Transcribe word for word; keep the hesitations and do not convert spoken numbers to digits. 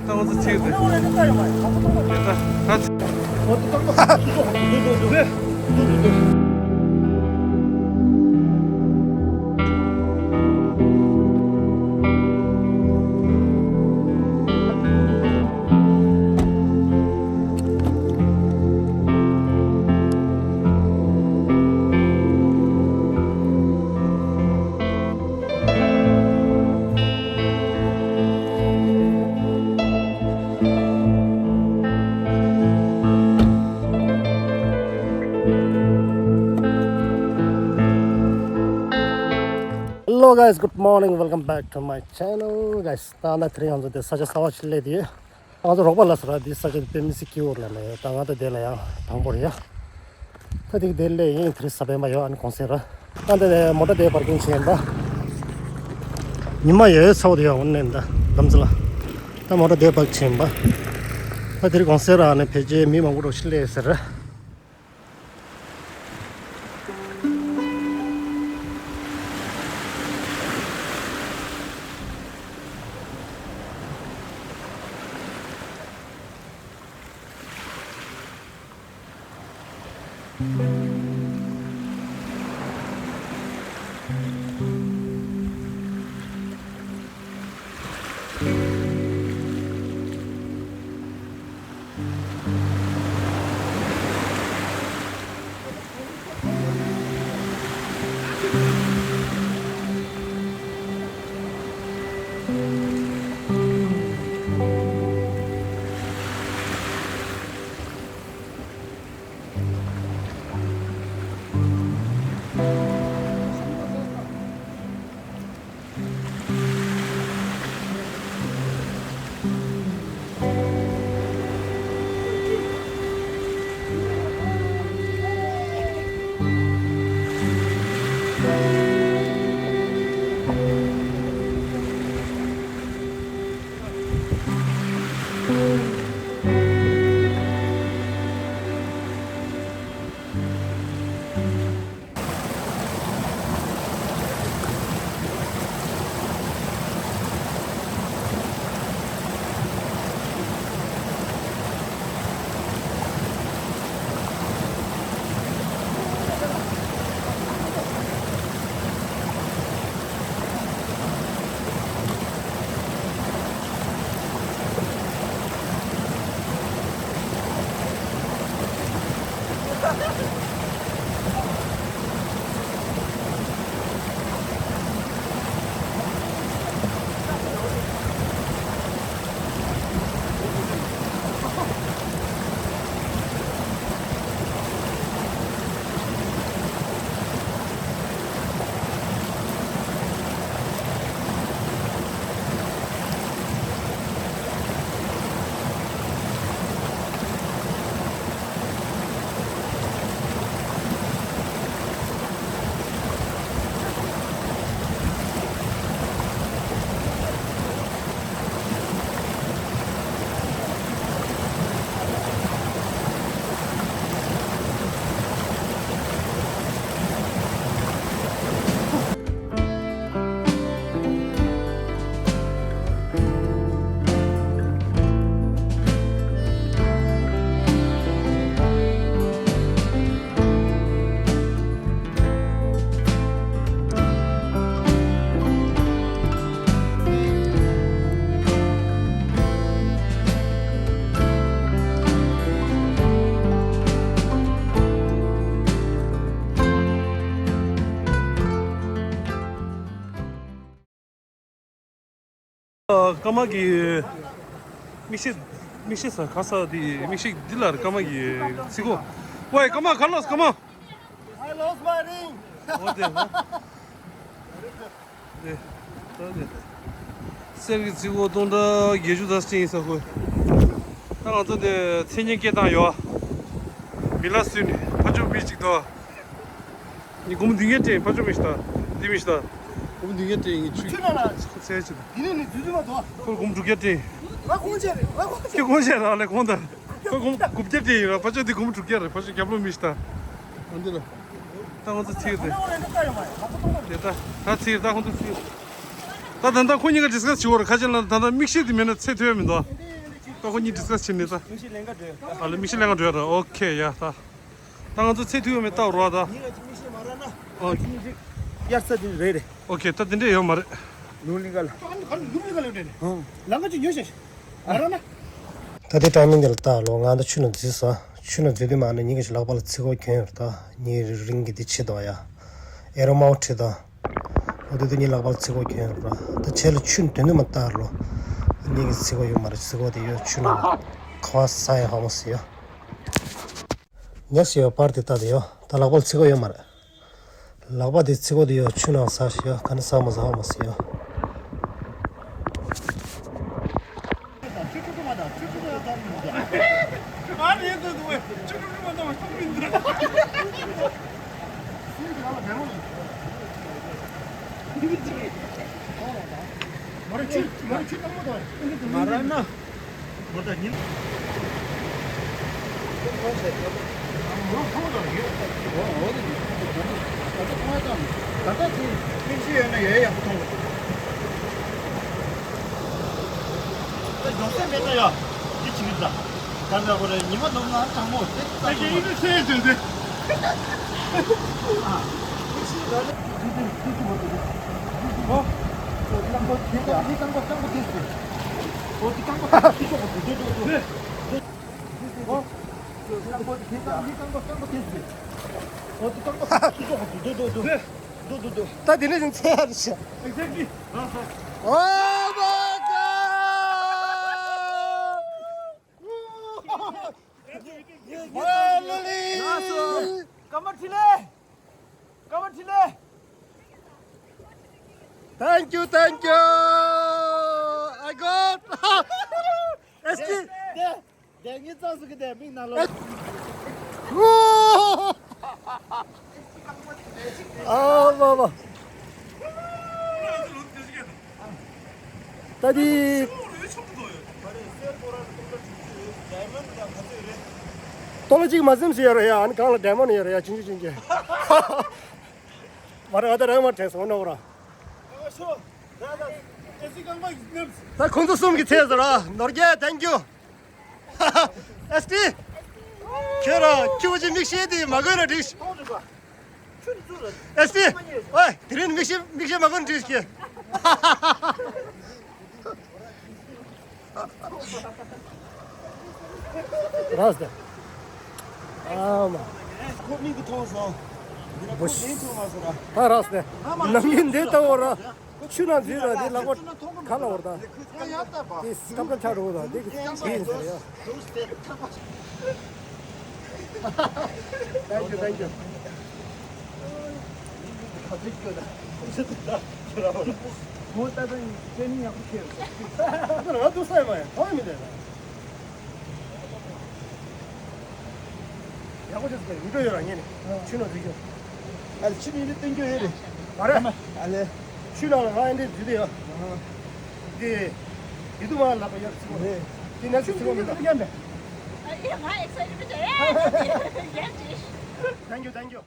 ད་ང་ཚོ་ཚིག་རེད། ད་ད་ཚིག Hello guys, good morning, welcome back to my channel guys. ད་ང་དེ་རིང་ང་ཚོ་དེ་ས་ཆ་གསར་པ་ཞིག་སླེབས་དེ་ཡོད། ང་ཚོ་རོགས་པ་ལ་ཟེར་བ་འདི་ས་ཆ་དེ་དཔེ་མི་སྲིད་སྐྱིད་པོ་རེད་ལ་ཡ། ད་ང་ད་དེ་ལ་ཡང་དང་པོ་རེད་ཡ། ད་དེ་དེ་ལས་ཡིན་དེ་རིང་གཟའ་སྤེན་པ་ཡོད། ཨ་ནི་གུང་སེང་ར། ད་འདི་ནས་མོ་ཊ་དེ་པར་ཀིང་བྱས་ཡིན་པ། ཉི་མ་ཡོད་ཚ་བོ་དེ་ཡོད་འོན་ནས་ད་ལམ་ཚ་ལ། ད་མོ་ཊ་དེ་པར་བྱས་ཡིན་པ། ད་དེ་རིང་གུང་སེང་ར། ཨ་ནི་ཕལ་ཆེར་མི་མང་པོ་འགྲོ་ཞིག་སླེབས་ཟེར། ཨ། ཀརྨ་གི་མིག་ཤེལ། མིག་ཤེལ་ཟེར་ག་ཟེར་དེ། མིག་ཤེལ་འདི་ལ་ཀརྨ་གི་ཚིག་གོ། ཝེ་ཀརྨ། ག་ལོས་ཀརྨ། I lost my ring. འོ་དེ་ཧ། དེ། ད་དེ། གསེར་གྱི་ཚིག་གོ་སྟོང་ཕྲག་བརྒྱད་ཅུ་དང་གཅིག་ཡིན་ས་གོ། ད་ང་ཚོ་དེ་མཚན་སྙན་སྐྱེལ་བཏང་ཡོད། མི་ལ་སུས་ནི་ཕ་ཆོས་མི་གཅིག་ཏོ། ནི་སྒོར་མོ་བདུན་བརྒྱ་སྤྲད། ཕ་ཆོས་མི་ཤི་ད། འདི་མི་ཤི་ད། སྒོར་མོ་བདུན་བརྒྱ་སྤྲད། ངས་ཆུ་ཆུ་ན་ན། ཁོ་ཚད་ཆུ་ད། འདི་ནི་ནི་དུས་དུས་མ་དོ། ཁོ་སྒོར་མོ་དྲུག་བརྒྱ་སྤྲད། ང་ཁོང་ཆད་རེད། ང་ཁོང་ཆད། ཁྱོད་ཁོང་ཆད་ར་ལས་ཁོང་ད། ཁོ་སྒོར་མོ་དགུ་བརྒྱ་སྤྲད་ཡིན་ར། ཕ་ཆོས་འདི་སྒོར་མོ་དྲུག་བརྒྱ་རེད། ཕ་ཆོས་རྒྱབ་ལོགས་མི་ཤི་ད། ཨ་འདི་ལ། ད་ཁོང་ཚོ་ཚིག་རེད། དེ་ད་ད་ཚིག་རེད། ད་ཁོང་ཚོ་ཚིག་རེད། ད་ད་ད་ཁོ་གཉིས་ཀ་ཌི་སི་ཀ་སི་བྱེད་འོར་ཁ་ཆེ་ལ། ད་ད་མིག་ཤེལ་དེ་མེད་ན་ཚེ་ཐོས་མི་འདུག་ད་ཁོ་གཉིས་ཌི་སི་ཀ་སི་བྱེད་ནས་ད། མིག་ཤེལ་ལེན་ག་འགྲོ་ཡ། ཨ་ལེ་མིག་ཤེལ་ལེན་ག་འགྲོ་ཡ་ད། ཨོ་ཁེ་ཡ་ད། ད་ང་ཚོ་ཚེ་ཐུབ་ཡོད་མེད་ལྟ་རོགས་ད། ཉིན་གཅིག་མིག་ཤེལ་མ་རག་ན། ཨོ་ཁེ། ཉིན་གཅིག་གཡར་ས་དེ་རེད་རེད། ཨོ་ཁེ། ད་དེ་འདྲས་ཡོད་མ་རེད། ལུང་ལིང་ག་ལ། ལུང་ལིང་ག་ལ་འདྲེ་ནས། ལང་ཀ་ཅིག་ཉོ་ཤེས། མ་རག་ན། ད་དེ་ཊའི་མིང་དེ་ལ་ལྟ་ལོ། ང་ད་ཆུ་ནང་འཛུལ་སོང་། ཆུ་ནང་འཛུལ་དུས་མ་ནས་ཉིན་གཅིག་ལག་པ་ལ་ཚིགས་ཁོག་གྱོན་ཡོད་རེད་ད། ཉིན་རེ་རིང་གི་དེ་བྱེད་དོ་ཡ། ཨེ་རོ་མའོ་ཁྲིད་དོ། འོ་དེ་དུས་ཉིན་ལག་པ་ལ་ཚིགས་ཁོག་གྱོན་ཡོད་རེད་ད། ད་བྱས་ལ་ཆུ་དོན་དུ་མ་ལྟ་ལོ། ཉིན་གྱི་ཚིགས་ཁོག་ཡོད་མ་རེད། ཚིགས་ཁོག་དེ་ཡོད་ཆུ་ནང་། ཁ་བ་ས་ཡ་ཧ་མོ་སི་ཡོད། ཉག་སི་ཡོད་པར་དེ་ལྟ་དེ་ཡོད། ད་ལག་པ་ལ་ཚིགས་ཁོག་ཡོད་མ་རེད། ལག་པ་དེ་ཚིགས་ཁོག་དེ་ཡོད་ཆུ་ནང་ཟ་ཞིག་ཡོད། ག་ནས་ཟ་མ་ཟ་ཧ་མོ་སི་ཡོད། མ་རེད་ན། མ་ད་ཉིན། ད་ལྟ་དེ་ཕན་ཆད་ཡོད་ན་ཡ་ཡག་པོ་མཐོང་གི་འདུག་ད་མགྱོགས་སེམས་མེད་ན་ཡ། འདི་བྱེད་ཀྱི་འདུག་ད་ད་ལྟ་ཁོ་རེ་ཉི་མ་ནོར་ན་དྲང་མོ་དེ་ད་ད་ཡིན་ནི་ཚེ་འདུག་དེ། ད་དེ་ནས་བཟུང་ཚེ་ཡར་ཤག Exactly. Oh my God! Finally! Thank you, thank you. I got S T. དེ་ངའི་རྩ་སུ་གི་དེ་མིག་ནང་ལོག་ཨ་མ་མ། ད་དེ། ཏོ་ལོ་གཅིག་མ་ཟིན་ཞིག་ཡོད་རེད་ཡ། ཨ་ནི་གང་ལ་ཌའི་མོན་ཡོད་རེད་ཡ། ཆུང་ཆུང་ཆུང་ཆུང་། མ་རེད། ཨ་ད་རང་མ་དྲན་སོང་ནོ་ར། ད་ཁོང་ཚོ་གསུམ་གྱི་ཚེ་ཟེར་ར། ནོར་རྒྱས་thank you. S T. ཁྱོད་རང་ཁྱོད་ཀྱི་མིག་ཤེལ་དེ་མ་གོན་ན་འགྲིག་ཨེ་སི་ཨོའི། དེ་རིང་མིག་ཤེལ་མིག་ཤེལ་མ་གོན་འགྲིག་གི་རགས་སྟེ། ཨ་མ། ཁོ་མིག་གིས་མཐོང་སོང་། འདི་ལ་ཁོ་ལན་ཐུབ་མ་སོང་ར། ད་རགས་སྟེ། ནམ་རྒྱུན་འདི་ལྟ་བུ་ར། ཆུ་ནང་འཛུལ་ལ་འདི་ལག་པ་ཁ་ལ་བོར་དང་། དེ་སྐམ་ཁ་ཆགས་འགྲོ་དང་། དེ་གི་དེ་ཡིན་ཟེར་ཡ། Thank you, thank you. ངོ་ལྟ་ད་ཡིན་ཁྱེད་ནི་ཡག་པོ་ཁྱེར། ད་ང་དུ་ས་ཡི་མ་ཡིན་གང་ཡིན་མི་འདྲ། ཡག་པོ་ཅིག་ཟེར་ཡིན་འགྲོ་ཡོད་ར་ངས་ནི། ཆུ་ནང་འཛུལ་རྒྱུ། ཨ་ལེ་ཆུ་ནང་འདི་སྟོན་རྒྱུ་ཡོད་རེད། མ་རེད། ཨ་ལེ། ཆུ་ནང་ལ་ང་ཨེ་འདྲས་འཛུལ་དེ་ཡོད། འདི། ཡིད་དུ་མ་ལབ་པ་ཡག་ཚིག་པོ་རེད། དེ་ནས་ཆུ་ཚིག་པོ་མི་འདུག་མཉམ་པས། ཨ་ཡེ་ང་ཨེག་སའི་ཊེཌ་མི་འདུག Thank you, thank you.